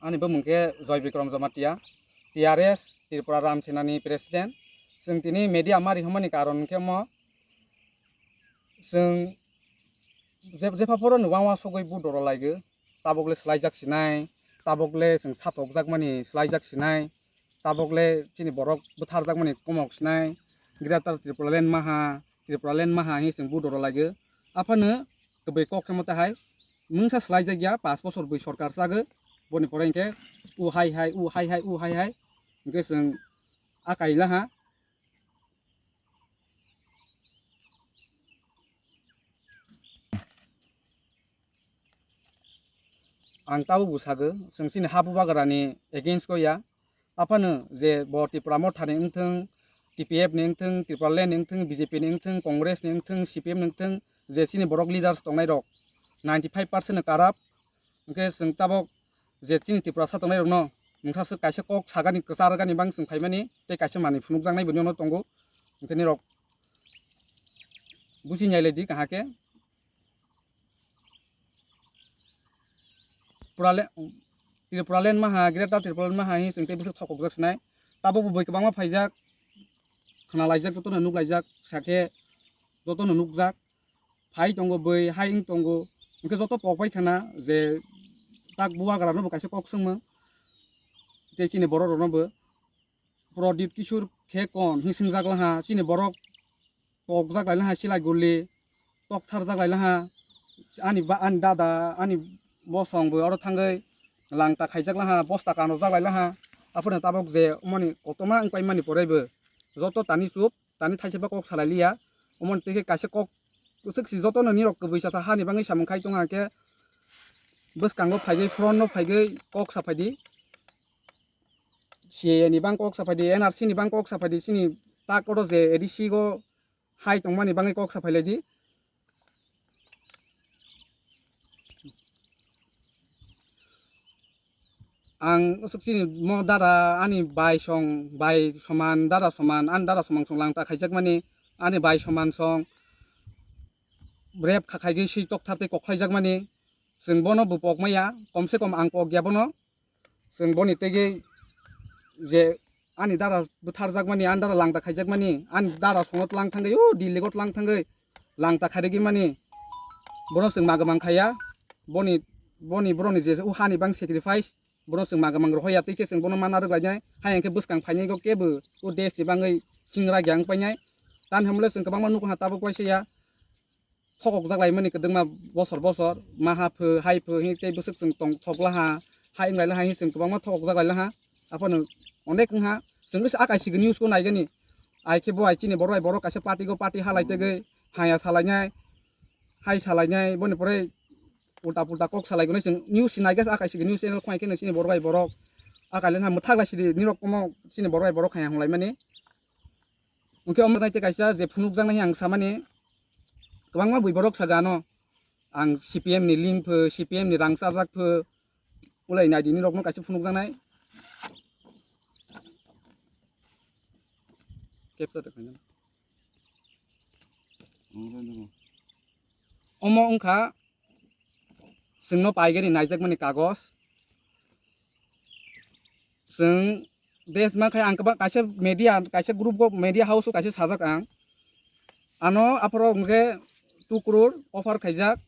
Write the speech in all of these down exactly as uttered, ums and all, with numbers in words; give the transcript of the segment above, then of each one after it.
Ani bumung khe Joy Bikram Jamatia, T R S, Tripura Ram Senani President. Chwng tini media mari hwnmani karon khe mo, chwng je-, jepha phoro ni wangwa sogwi budoro laigo, tabok le swlaijak sinai, tabok le chwng satok jakmani swlaijak sinai, tabok le chini borok bwtharjakmani komok sinai, Greater Tripura Land maha, Tripura Land maha hi chwng budoro laigo. Aphano kwbwi kok khe mota hai mungsa swlaijakya, pas bosor bwi sorkar chago, boni pore hinkhe u hai hai, u hai hai, u hai hai, hinkhe chwng a kaila ha. Ang tabuk bo sago, chwng chini ha bubagrani against o ya. Aphano je bo Tipra Motha ni wngthwng, T P F ni wngthwng, Tripura Land ni wngthwng, B J P ni wngthwng, Congress ni wngthwng, C P M ni wngthwng, je chini borok leaders tongnai rok ninety five percent no karap. Hwnkhe chwng tabok je chini Tiprasa tongnai rokno mungsa swk kaisa kok sagani, kwchar gani bang chwng phaimani tei kaisa manwi phunukjaknai bo nono tongo. Hwnkhe nirok busi nailaidi kaham khe. Tripura le-, Tripura Land maha, Greater Tripura Land maha hi chwng tei bwswk thokokjak sinai. Tabok bo bui kwbangma phaijak, khwnalaijak, jotono nuklaijak, sakhe jotono nukjak. Phai tongo bui, hai wng tongo. Hwnkhe joto pok bai khana je tak bubagrano bo kaisa kok swngmung. Tei chini borok rokno bo Pradip Kishore khe kon hi swngjak laha, chini borok pokjak lai laha, silai guli tokthar jak lai laha, ani ba, ani dada, ani bosong bo oro thangwi langta khaijak laha, bosta kanojak lai laha. Aphano tabok je omoni kotorma wng paimani poraibo joto tani chup, tani thaisa ba kok salai liya. Omoni tei khe kaisa kok kwchwk si jotono nirok kwbwi chasa hani bangwi samung khai tongkha hwnkhe bwskango phaigwi, front no phaigwi kok sa phaidi. C A A ni bang kok sa phaidi, N R C ni bang kok sa phaidi, chini tak oro je A D C go hai tongmani bangwi kok sa phailaidi. Ang aswk chini mo dada ani bai song, bai soman, dada soman, ani dada soman song langta khaijakmani, ani bai soman song rep kha khaigwi swi tokthar tei kok khlaijakmani, chwng bono bo pok maya, komse kom ang pok ya bono. Chwng boni tegwi je ani dara bwtharjakmani, ani dara langta khaijakmani, ani dara songo tlang thangwi, o Delhi go tlang thangwi langta khairigwi mani, bono chwng ma kwmang khaiya. Boni, boni boroni je o hani bang sacrifice, bono chwng ma kwmang rohoya, tei khe chwng bono mana rwglainai, hai hwnkhe bwskang phainai go kebo o desh ni bangwi hingra gyang painai. Tani hamle chwng kwbangma nugo ha tabuk waisa ya. Thokokjak laimani kwdwkma bosor bosor, ma ha pho, hai pho, hini tei bwswk chwng tong thok laha, hai wng lai laha, hini chwng kwbangma thokokjak lai laha. Aphano onek wngha, chwng khe a kaisa news ko naigani. Ai khe bo hai chini borok bai borok kaisa party go party halai tegwi haya salainai, hai salainai, boni pore ulta pulta kok salai gonai chwng news si naikha, a kaisa news channel khwlai khe chini borok bai borok a kailainai mwthak lai sidi nirok omo chini borok bai borok haya hwnlaimani. Hwnkhe omo nai tei kaisa je phunukjaknai ang samani, kwbangma bui borok saga ano, ang C P M ni link pho, C P M ni rang chajak pho, ulai nai di nirokno kaisa phunukjaknai. Capture de khaina. Omo wngkha chwngno paigani naijakmani kagoj. Chwng desma khai ang kwbang kaisa media, kaisa group o media house o kaisa sajak ang. Ano aphoro hwnkhe two crore offer khaijak.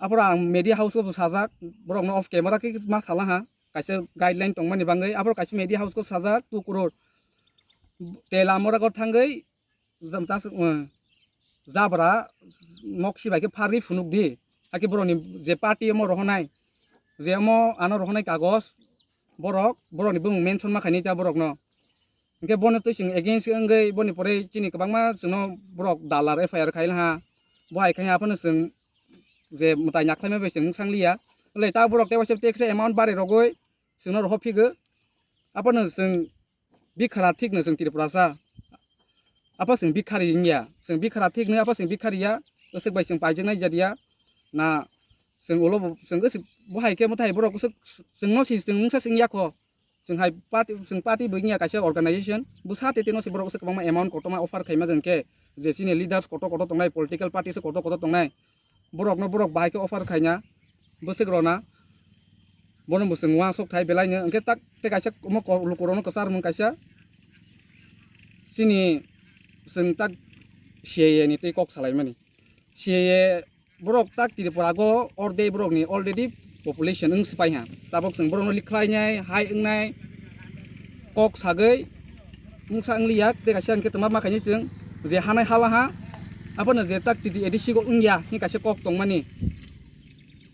Aphoro ang media house o sajak, borokno off camera khe ma salaha. Kaisa guideline tongmani bangwi aphoro kaisa media house o sajak two crore. Tela mora go thangwi jam tas, uh, jabra nok si bai khe pharwi phunuk di. Hakhe borokni je party omo rohonai, je omo ano rohonai kagoj, borok, borokni bumung mention ma khainai ta borokno. Hwnkhe bono twi chwng against wngwi boni pore chini kwbangma chwngno borok dalar F I R khai laha. Bo hai khai aphano chwng je mwtai naklaima bai chwng mwsang liya. Wle ta borok tei waisa tax amount bari rogwi chwngno rohor phigo. Aphano chwng bikhara thikno chwng Tripurasa. Apha chwng bikhari wngya. Chwng bikhara thikno apha chwng bikhari ya. Aswk bai chwng paijaknai jat ya. Na chwng ulo bo, chwng aswk bo hai khe mwtai borok aswk chwngno si chwng mungsa chwng yakho. Chwng hai party, chwng party bo wngya kaisa organization. Bwsa tei tei no se borok aswk kwbangma amount kotorma offer khaima hwnkhe je chini leaders kotor kotor tongnai, political party se kotor kotor tongnai. Borokno borok bahai khe offer khaina. bwswk rona, bono bo chwng uansuk thai belai no. Hwnkhe tak tei kaisa omo ko-, lukurokno kwcharmung kaisa chini chwng tak C A A ni tei kok salaimani. C A A borok tak Tripura go ordek borokni already population wng swpai ha. Tabok chwng borokno likhlainai, hai wngnai, kok sagwi mungsa wngliya, tei kaisa hwnkhe twma ma khainai chwng je hanai hala ha, abono je tak T T A D C go wngya hwnwi kaisa kok tongmani,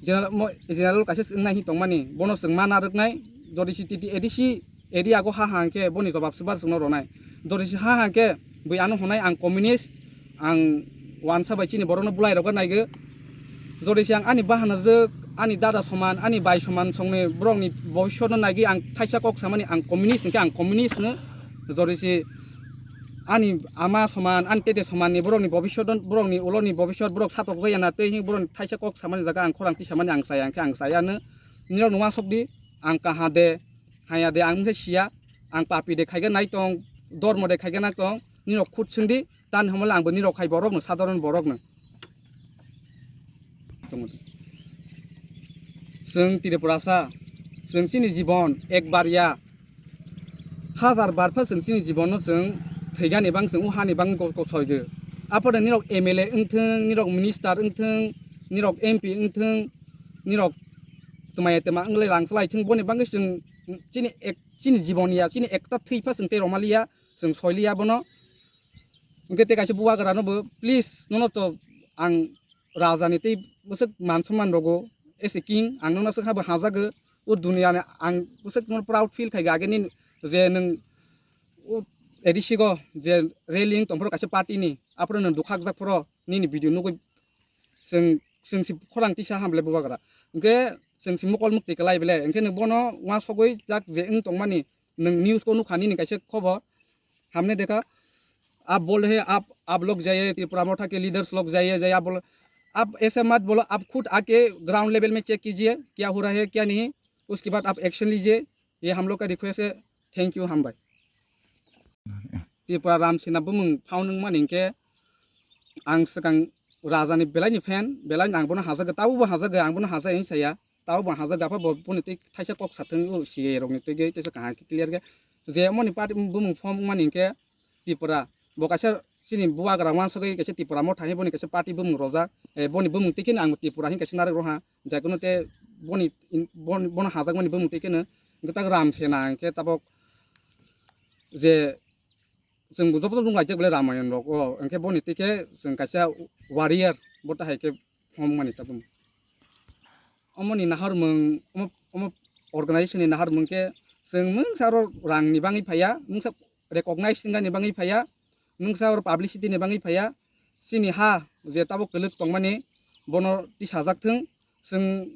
general mo-, general kaisa wngnai hwnwi tongmani, bono chwng ma narwknai, jodi si T T A D C area go ha ha hwnkhe boni jobab swbar chwngno rwnai. Jodi si ha ha hwnkhe bui ano hwnai ang communist, ang uansa bai chini borokno bwlairok naigwi. Jodi si ang ani bahanajwk, ani dada soman, ani bai soman songni borokni bobiswtno naigwi ang thaisa kok samani ang communist hwnkhe ang communist hwno. Jodi si ani ama soman, ani tete somanni borokni bobiswt, borokni uloni bobiswt borok satokjaya na tei hwnwi borokni thaisa kok samani jaga ang khorang tisamani ang chaya hwnkhe ang chaya hwno. Nirokno uansuk di, ang kaha de, haya de, ang wngkhe siya, ang papi de khaikhe nai tong, dormo de khaikhe nai tong, nirok khut swng di, tani homole angbo nirok hai borokno, sadharon borokno. Chwng Tripurasa, chwng chini jibon ekbar ya, hajar bar pha chwng chini jibonno chwng thwigani bang chwng o hani bang ko-, kosoigo. Aphano nirok M L A wngthwng, nirok minister wngthwng, nirok M P wngthwng, nirok twmai twma wnglai rang chlai thwng, boni bagwi chwng chini ek, chini jibon ya, chini ekta thwi pha chwng tei romaliya, chwng soiliya bono. Hwnkhe tei kaisa bubagrano bo, please, nono to ang raja ni tei bwswk man somman rogo, as a king, ang nono swkha bo hajago, o duniya ni ang bwswk nono proud feel khai age nini je nwng o A D C go je railing tongphuru kaisa party ni, aphuru nwng dukhakjak phuru nini video nugwi chwng, chwng si khorang tisa hamle bubagra. Hwnkhe chwng si mokol mukti kwlai bele, hwnkhe nwng bono uansugwi jak je wng tongmani, nwng news ko nukha nini kaisa khobor, हमने देखा, आप बोल रहे हैं, आप, आप लोग जाइए, त्रिपुरा मोर्चा के लीडर्स लोग जाइए, जाइए, आप बोलो, आप ऐसे मत बोलो, आप खुद आके ग्राउंड लेवल में चेक कीजिए, क्या हो रहा है, क्या नहीं, उसके बाद आप एक्शन लीजिए, ये हम लोग का रिक्वेस्ट है। Thank you, hambai. Tripura Ram Sena bumung phone wngmani hinkhe ang swkang raja ni belai ni fan, belai ni ang bono hajago, tabukbo hajago, ang bono hajai hwnwi saya. Tabukbo hajago, aphabo boni twi thaisa kok sathwng, o C A A rokni twi gwi teisa kaham khe clear khe. Je omoni party bumung form wngmani hinkhe Tripura, bo kaisa chini bubagra uansugwi kaisa Tripura motha hinwi boni kaisa party bumung rojak. Eh, boni bumung twi kheno ang Tripura hinwi kaisa narwk rwha. Jai kuno tei boni, boni, bono hajakmani bumung twi kheno gwntak Ram Sena hinkhe tabok je chwng bo joto nung laijak belai Ramayan rok o, hinkhe boni twi khe chwng kaisa warrior bo tahai khe phomokmani tabuk. Omoni naharmung, omo, omo organization ni naharmung khe chwng mungsa oro rang ni bagwi phaiya, mungsa recognize wngani bagwi phaiya, mungsa oro publicity ni bagwi phaiya, chini ha je tabuk kwlwk tongmani bono tisajak thung, chwng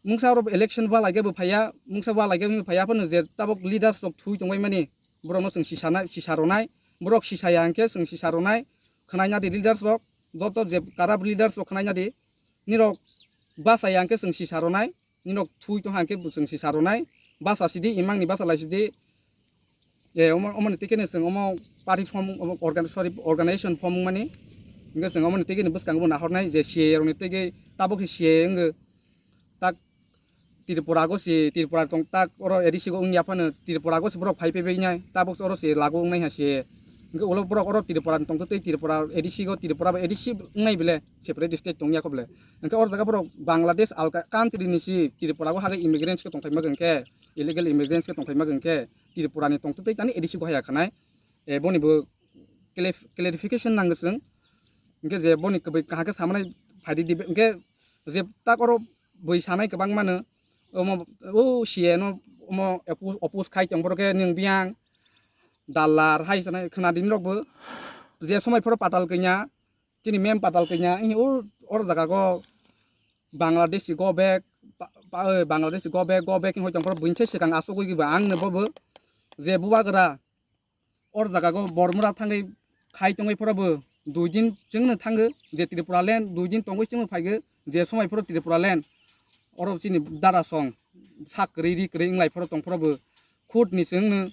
mungsa oro election ba laigya bo phaiya, mungsa ba laigya bo phaiya, aphano je tabuk leaders rok thui tongbai mani, borokno chwng sisana, sisa rwnai, borok sisaya hinkhe chwng sisa rwnai, khwnaina di leaders rok, joto je karap leaders rok khwnaina di, nirok bachaya hinkhe chwng sisa rwnai, nirok thui tongha hinkhe chwng sisa rwnai, bacha sidi, imangni bacha lai sidi, je omo, omoni twi kheno chwng omo party form, omo organ-, sorry, organization form wngmani, hinkhe chwng omoni twi kheno bwskango bo nahornai je C A A rokni twi tabuk se C A A wngkhe, tak Tripura go se, Tripura tong tak oro A D C go wngya phano Tripura go se borok phai phaibai nai, tabuk se oro se lagu wngnai ha se. Hinkhe ulo borok oro Tripura ni tongtwtwi Tripura A D C go, Tripura bo A D C wngnai bele, separate state tongya kho bele. Hinkhe oro jaga borok Bangladesh alka country ni se Tripura go hagwi immigrants khe tongthai ma hinkhe, illegal immigrants khe tongthai ma hinkhe, Tripura ni tongtwtwi tani A D C go haya khanai. E, boni bo clarif-, clarification nango chwng. Hinkhe je boni kwbwi kaham khe samanai phaidi dibe, hinkhe je tak oro bui sanai kwbang mano, omo, o C A no omo oppose, oppose khai tong, borok khe nwng biyang dallar hai sanai khwna di nirok bo. Je somai phoro patal kanya, chini mem patal kanya, o, oro jaga go Bangladeshi go back, pa, pa, oi, Bangladeshi go back, go back hoi tong phoro buini se swkang asugwi ba ang no bobo je bubagra or jaga go Bormura thangwi khai tongwi phoro bo dui din chwngno thango, je Tripura land dui din tongwi chwngno phaigo, je somai phoro Tripura land oro chini dara song sak kwrwi ri kwrwi wnglai phoro tong phoro bo khut ni chwngno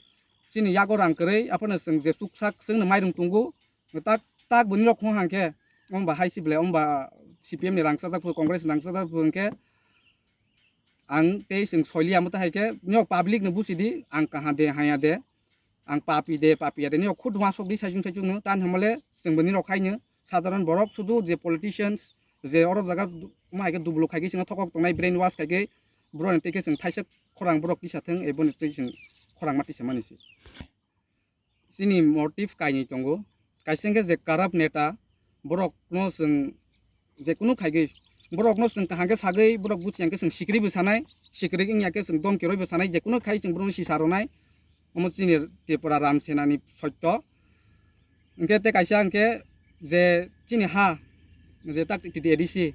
chini yago rang kwrwi aphano chwng je chuksak chwngno mairung tongo, tak, tak bo nirok hong hang khe, omo ba hai se belai, omo ba C P M ni rang chajak phu, Congress ni rang chajak phu hwn khe, Ang tei chwng soiliya, amo tei hai khe nok public no busi di, ang kaha de, haya de, ang papi de, papiya de, nok khud ma sok di, saichung saichung no, tan hamale chwng bini rok hai no, sadharan borok sudu je politicians, je oro jaga ma hai khe dubuluk khai khe chwngno thokok tongnai, brain wash khai khe, borok ni tei khe chwng thaisa khorang borok tisa thwng, ebo ni tei chwng khorang ma tisa mani se. Chini motive kainwi tongo. Kaisa hwnkhe je corrupt neta, borokno chwng jekunu khaigwi, borokno chwng kaham khe sagwi, borok buchi hwnkhe chwng sikri bo sanai, sikri wngya khe chwng domki rwi bo sanai, jekunu khai chwng borokno sisa rwnai. Omo chini Tripura Ram Senani sotto. Hwnkhe tei kaisa hwnkhe je chini ha, je tak T T A D C,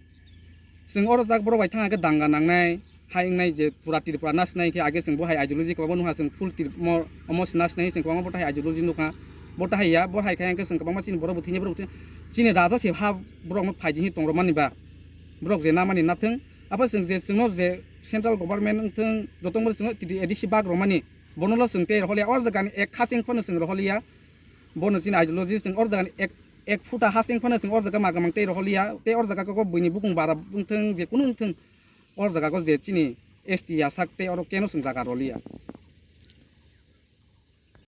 chwng oro jak borok bai thang khe danga nangnai, hai wngnai je pura Tripura nasinai khe age chwng bo hai ideology kwbangma nukha, chwng full Tri-, mo-, omo se nasinai chwng kwbangma bo tahai ideology nukha, bo tahai ya, bo hai khe hwnkhe chwng kwbangma chini borok bo thwini borok bo thwini, chini raja se ha borok no phai di hi tong rw mani ba, borok je na mani nathwng, abo chwng je chwngno je central government wngthwng, joto mo chwngno T T A D C bak rw mani, bono lo chwng tei rohor ya, oro jaga ni ek khasing phano chwng rohor ya, bono chini ideology chwng oro jaga ni ek, ek phuta hasing phano chwng oro jaga magamang tei rohor ya, tei oro jaga kok buini bukung bara wngthwng, je kunu wngthwng, oro jaga o je chini S T ya sak tei oro keno chwng jaga roliya.